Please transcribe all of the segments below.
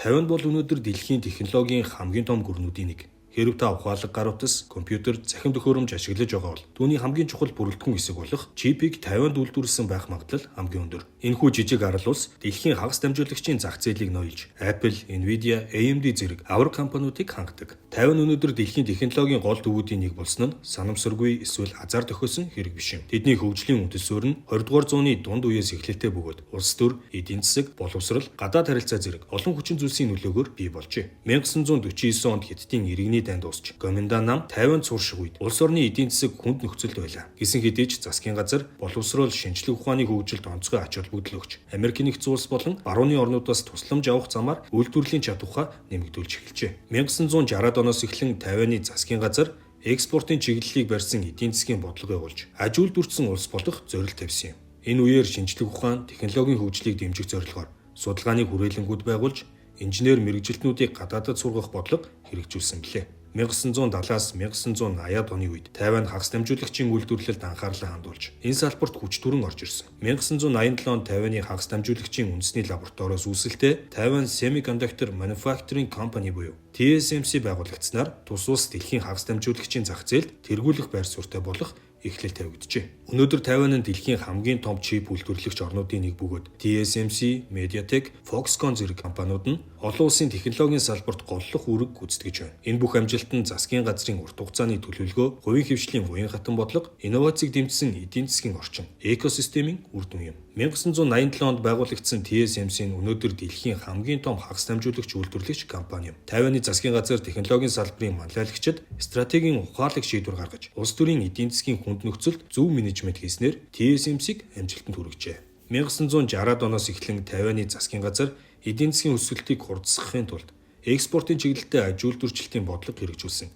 Тайван бол өнөөдөр дэлхийн технологийн хамгийн том гүрнүүдийн нэг. Хэрэв та ухаалаг гар утас, компьютер, цахим төхөөрөмж ашиглаж байгаа бол түүний хамгийн чухал бүрэлдэхүүн хэсэг болох чипийг Тайванд үйлдвэрлэсэн байх магадлал хамгийн өндөр. Энэхүү жижиг арал улс дэлхийн хагас дамжуулагчийн зах зээлийг ноёлж, Apple, Nvidia, AMD зэрэг аварга компаниудыг хангадаг. Тайван өнөөдөр дэлхийн технологийн гол төвүүдийн нэг болсон нь санамсаргүй эсвэл азар тохиосон хэрэг биш юм. Тэдний хөгжлийн үндэс суурь нь 20 дугаар зууны дунд үеэс эхлэлтэй бөгөөд улс төр, эдийн засаг, боловсрол, гадаад харилцаа зэрэг олон хүчин зүйлсийн нөлөөгөөр бий болжээ. 1949 онд Хятадын иргэний дайн дуусч, Гоминдан нам Тайванд суурших үед улс орны эдийн засаг хүнд нөхцөлд байлаа. Гэсэн хэдий ч засгийн газар боловсрол, шинжлэх ухааны хөгжилд онцгой ач холбогдол өгч, Америкийн нэгдсэн улс болон барууны орнуудаас тусламж авах замаар үйлдвэрлэлийн чадвараа нэмэгдүүлж эхэлжээ. 1960-ад оноос эхлэн Тайваны засгийн газар экспортын чиглэлийг барьсан эдийн засгийн бодлого явуулж, аж үйлдвэрчсэн улс болох зорилт тавьсан юм. Энэ үеэр шинжлэх ухаан, технологийн хөгжлийг дэмжих зорилгоор судалгааны хүрээлэнгүүд байгуулж, инженер мэргэжилтнүүдийг гадаадад сургах бодлого хэрэгжүүлсэн билээ. 1970-аас 1980-ад оны үед Тайван хагас дамжуулагчийн үйлдвэрлэлд анхаарлаа хандуулж, энэ салбарт хүч түрэн орж ирсэн. 1987 онд Тайваны хагас дамжуулагчийн үндэсний лабораториос үүсэлтэй Taiwan Semiconductor Manufacturing Company буюу TSMC байгуулагдсанаар тус улс дэлхийн хагас дамжуулагчийн зах зээлд тэргүүлэх байр суурьтай болох эхлэл тавигджээ. Өнөөдөр Тайван нь дэлхийн хамгийн том чип үйлдвэрлэгч орнуудын нэг бөгөөд TSMC, MediaTek, Foxconn зэрэг компаниуд нь олон улсын технологийн салбарт голлох үүрэг гүйцэтгэж байна. Энэ бүх амжилт нь засгийн газрын урт хугацааны төлөвлөгөө, хувийн хэвшлийн уян хатан бодлого, инновацийг дэмжсэн эдийн засгийн орчин, экосистемийн үр дүн юм. 1987 онд байгуулагдсан TSMC нь өнөөдөр дэлхийн хамгийн том хагас дамжуулагч үйлдвэрлэгч компани юм. Тайваны засгийн газар технологийн салбарын манлайлагчид стратегийн ухаалаг шийдвэр гаргаж, улс төрийн эдийн засгийн хүнд нөхцөлд зөв менежмент хийснээр TSMC-г амжилтанд хүргэжээ. 1960-ад оноос эхлэн Тайваны засгийн газар эдийн засгийн өсөлтийг хурдсгахын тулд экспортын чиглэлтэй аж үйлдвэрчлэлтийн бодлого хэрэгжүүлсэн.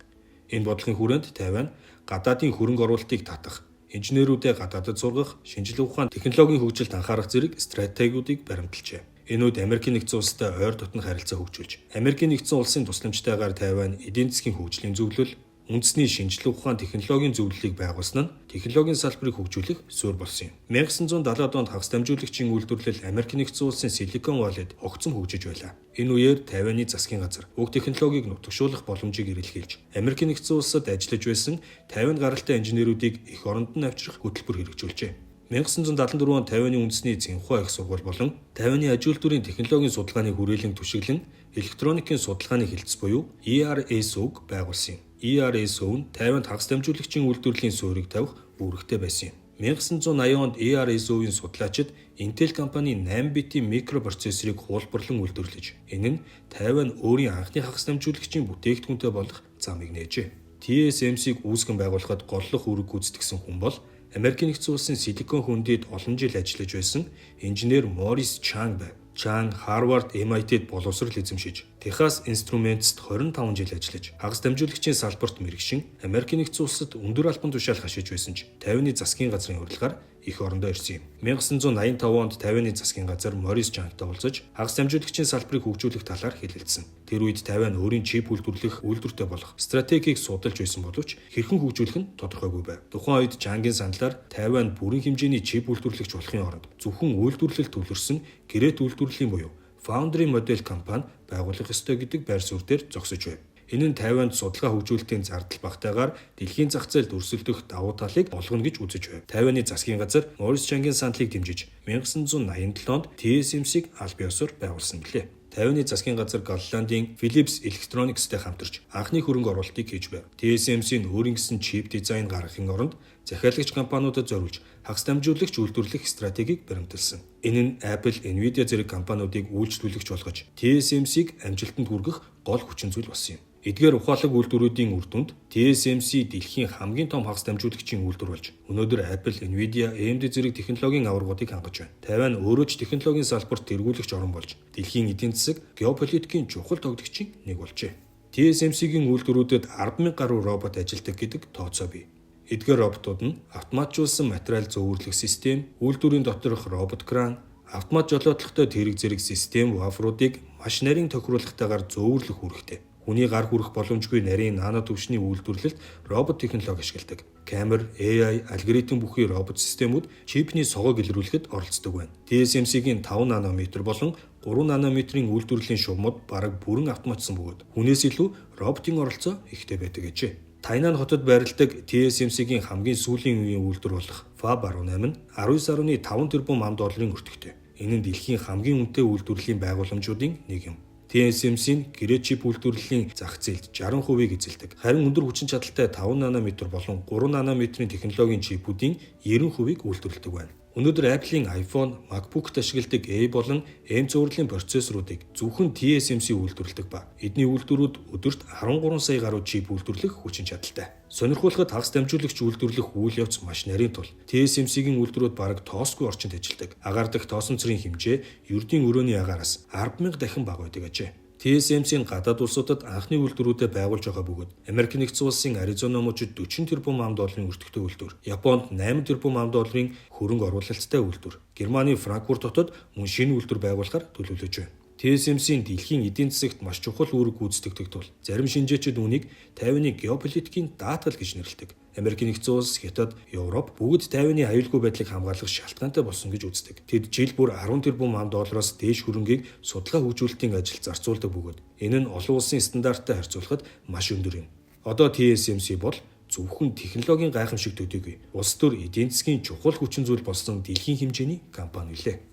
Энэ бодлогын хүрээнд Тайван гадаадын хөрөнгө оруулалтыг татах, инженерүүдэд гадаадад сургах, шинжлэх ухаан, технологийн хөгжилд анхаарах зэрэг стратегиудыг баримталжээ. Энэ үед Америкийн нэгдсэн улстай ойр дотно харилцаа хөгжүүлж, Америкийн нэгдсэн улсын тусламжтайгаар Тайван эдийн засгийн хөгжлийн зөвлөл, үндэсний шинжлэх ухаан, технологийн зөвлөлийг байгуулсан нь технологийн салбарыг хөгжүүлэх суурь болсон юм. 1970-ад онд хагас дамжуулагчийн үйлдвэрлэл Америк нэгдсэн улсын Silicon Valley-д огцом хөгжиж байлаа. Энэ үеэр Тайваны засгийн газар уг технологийг нутагшуулах боломжийг эрэлхийлж, Америкийн нэгдсэн улсад ажиллаж байсан Тайван гаралтай инженерүүдийг эх оронд нь авчрах хөтөлбөр хэрэгжүүлжээ. 1974 онд Тайваны үндэсний Цинхуа их сургууль болон Тайваны аж үйлдвэрийн технологийн судалгааны хүрээлэн түшиглэн электроникийн судалгааны хэлтэс буюу ERSO-г байгуулсан юм. ERSO нь Тайванд хагас дамжуулагчийн үйлдвэрлэлийн суурийг тавих үүрэгтэй байсан юм. 1980 онд ERSO-ийн судлаачид Intel компани 8 битийн микропроцессорыг хуулбарлан үйлдвэрлэж, энэ нь Тайван өөрийн анхны хагас дамжуулагчийн бүтээгдэхүүнтэй болох замыг нээжээ. TSMC-г үүсгэн байгуулахад голлох үүрэг гүйцэтгэсэн хүн бол Америкийн нэгдсэн улсын Силикон хөндийд олон жил ажиллаж байсан инженер Морис Чанг байв. Чан Харвард, MIT-д боловсрол эзэмшиж, Texas Instruments-д 25 жил ажиллаж, хагас дамжуулагчийн салбарт мэргэшин Америкийн нэгдсэн улсад өндөр албан тушаал хашиж байсан ч Тайваны засгийн газрын урилгаар эх орондоо ирсэн юм. 1985 онд Тайваны засгийн газар Морис Чангтай уулзаж, хагас дамжуулагчийн салбарыг хөгжүүлэх талаар хэлэлцсэн. Тэр үед Тайван өөрийн чип үйлдвэрлэх үйлдвэртэй болох стратегийг судалж байсан боловч хэрхэн хөгжүүлэх нь тодорхойгүй байв. Тухайн үед Чангийн саналаар Тайван бүрэн хэмжээний чип үйлдвэрлэгч болохын оронд зөвхөн үйлдвэрлэлд төвлөрсөн гэрээт үйлдвэрлэлийн буюу Foundry Model компани байгуулах ёстой гэдэг байр суурь дээр зогсож байв. Энэ нь Тайванд судалгаа хөгжүүлэлтийн зардал багтайгаар дэлхийн зах зээлд өрсөлдөх давуу талыг олгоно гэж үзэж байв. Тайваны засгийн газар Морис Чангийн саналыг дэмжиж 1987 онд TSMC-г аль биесээр байгуулсан билээ. Тайваны засгийн газар Голландын Philips Electronics-тэй хамтарч анхны хөрөнгө оруулалтыг хийж байв. TSMC нь өөрийн гэсэн чип дизайн гаргахын оронд захиалагч компаниудад зориулж хагас дамжуулагч үйлдвэрлэх стратегийг баримталсан. Энэ нь Apple, Nvidia зэрэг компаниудыг үйлчлүүлэгч болгож TSMC-г амжилтанд хүргэх гол хүчин зүйл болсон юм. Эдгээр ухаалаг үйлдвэрүүдийн үр дүнд TSMC дэлхийн хамгийн том хагас дамжуулагчийн үйлдвэр болж, өнөөдөр Apple, Nvidia, AMD зэрэг технологийн аваргуудыг хангаж байна. Тайван өөрөө ч технологийн салбарт тэргүүлэгч орн болж, дэлхийн эдийн засаг, геополитикийн чухал тоглогчийн нэг болжээ. TSMC-гийн үйлдвэрүүдэд 10,000 гаруй робот ажилладаг гэдэг тооцоо бий. Эдгээр роботууд нь автоматжуулсан материал зөөвөрлөх систем, үйлдвэрийн доторх робот кран, автомат жолоодлоготой тэрэг зэрэг систем вафруудыг маш нарийн тохируулгатайгаар зөөвөрлөх үүрэгтэй. Хүний гар хүрэх боломжгүй нарийн нано түвшний үйлдвэрлэлд робот технологи ашигладаг. Камер, AI, алгоритм бүхий робот системүүд чипний согог илрүүлэхэд оролцдог байна. TSMC-гийн 5 нанометр болон 3 нанометрийн үйлдвэрлэлийн шугамуд бараг бүрэн автоматсан бөгөөд хүнээс илүү роботын оролцоо ихтэй байдаг гэжээ. Тайнан хотод байрладаг TSMC-гийн хамгийн сүүлийн үеийн үйлдвэр болох Fab 18 нь 19.5 тэрбум ам долларын өртөгтэй. Энэ нь дэлхийн хамгийн үнэтэй үйлдвэрлэлийн байгууламжуудын нэг юм. TSMC нь гэрээ чип үйлдвэрлэлийн зах зээлд 60%-ийг эзэлдэг. Харин өндөр хүчин чадалтай 5 нанометр болон 3 нанометрийн технологийн чипүүдийн 90%-ийг үйлдвэрлэдэг байна. Өнөөдөр Apple-ийн iPhone, MacBook-т ашигладаг A болон M цувралын процессоруудыг зөвхөн TSMC үйлдвэрлэдэг ба эдний үйлдвэрүүд өдөрт 13 сая гаруй чип үйлдвэрлэх хүчин чадалтай. Сонирхуулахад хагас дамжуулагч үйлдвэрлэх үйл явц маш нарийн тул TSMC-гийн үйлдвэрүүд бараг тоосгүй орчинд ажилладаг. Агаар дах тоосон цэрийн хэмжээ ердийн өрөөний агаараас 10,000 дахин бага байдаг ажээ. TSMC-н гадаад улсуудад анхны үйлдвэрүүдэд байгуулж байгаа бөгөөд Америк нэгдсэн улсын Аризона мужид 40 тэрбум ам долларын өртөгтэй үйлдвэр, Японд 8 тэрбум ам долларын хөрөнгө оруулалттай үйлдвэр, Германы Франкфурт хотод мөн шинэ үйлдвэр байгуулахар төлөвлөж байна. TSMC-н дэлхийн эдийн засагт маш чухал үүрэг гүйцэтгэдэг тул зарим шинжээчид үүнийг Тайваны геополитикийн даатгал гэж нэрлэдэг. Америк нэгдсэн улс, Хятад, Европ бүгд Тайваны аюулгүй байдлыг хамгаалах шалтгаантай болсон гэж үздэг. Тэд жил бүр 10 тэрбум ам доллароос дээш хөрөнгийг судалгаа хөгжүүлэлтийн ажилд зарцуулдаг бөгөөд энэ нь олон улсын стандарттай харьцуулахад маш өндөр юм. Одоо TSMC бол зөвхөн технологийн гайхамшиг төдийгүй улс төр эдийн засгийн чухал хүчин зүйл болсон дэлхийн хэмжээний компани билээ.